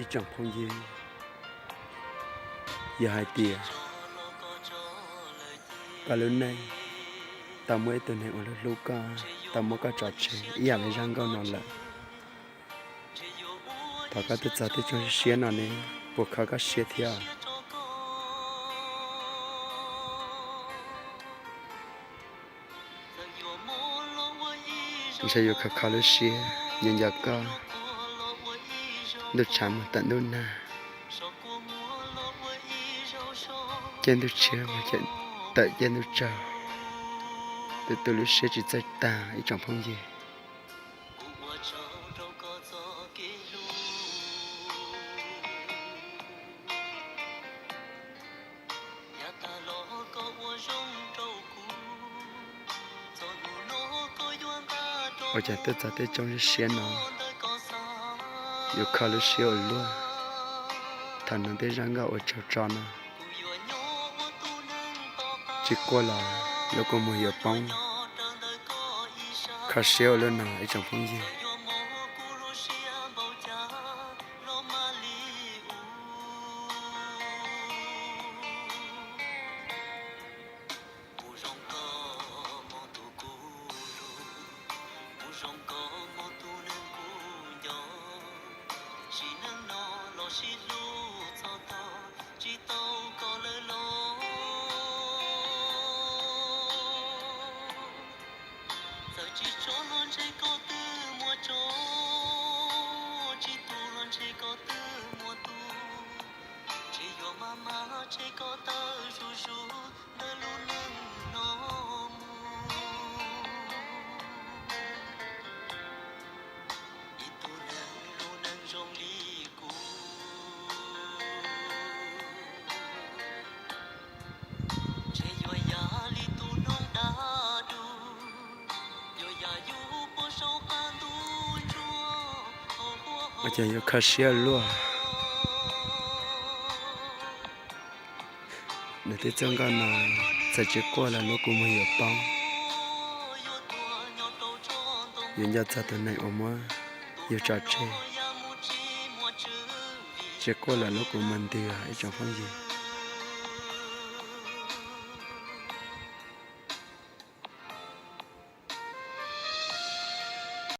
Ib tsoom phooj ywg, yog hais tias koj lub neej tau muaj ib tug neeg uas hlub hlub koj, tau muab koj tso tseg ib yam li zaj nkauj no lawm, thov koj tuaj txog tej tsoom siab no ne, puas kho koj siab thiab? Ntshe yuav kho kho lub siab, nco nco koj ntuj tshav mus tawm ntuj nag, caij ntuj tshiab mus tawm caij ntuj tsaug, tu tu lub siab tsis txawj tag ib tsoom phooj ywg. Ua cas tuaj txog tej tsoom siab no, yuav kho lub siab ua luaj. Thaum no tej zaj nkauj ua tsaug tso no, tsis quaj los lub kua muag yuav poob, kho siab ua luaj no ib tsoom phooj ywg. Ua cas yuav kho siab luaj. Nws twb txog nkauj no, txawm tsis quaj los lub kua muag yuav poob. Yuav nco txog tus neeg uas muab yus tso tseg, tsis quaj los lub kua muag ntws ib tsoom phooj ywg.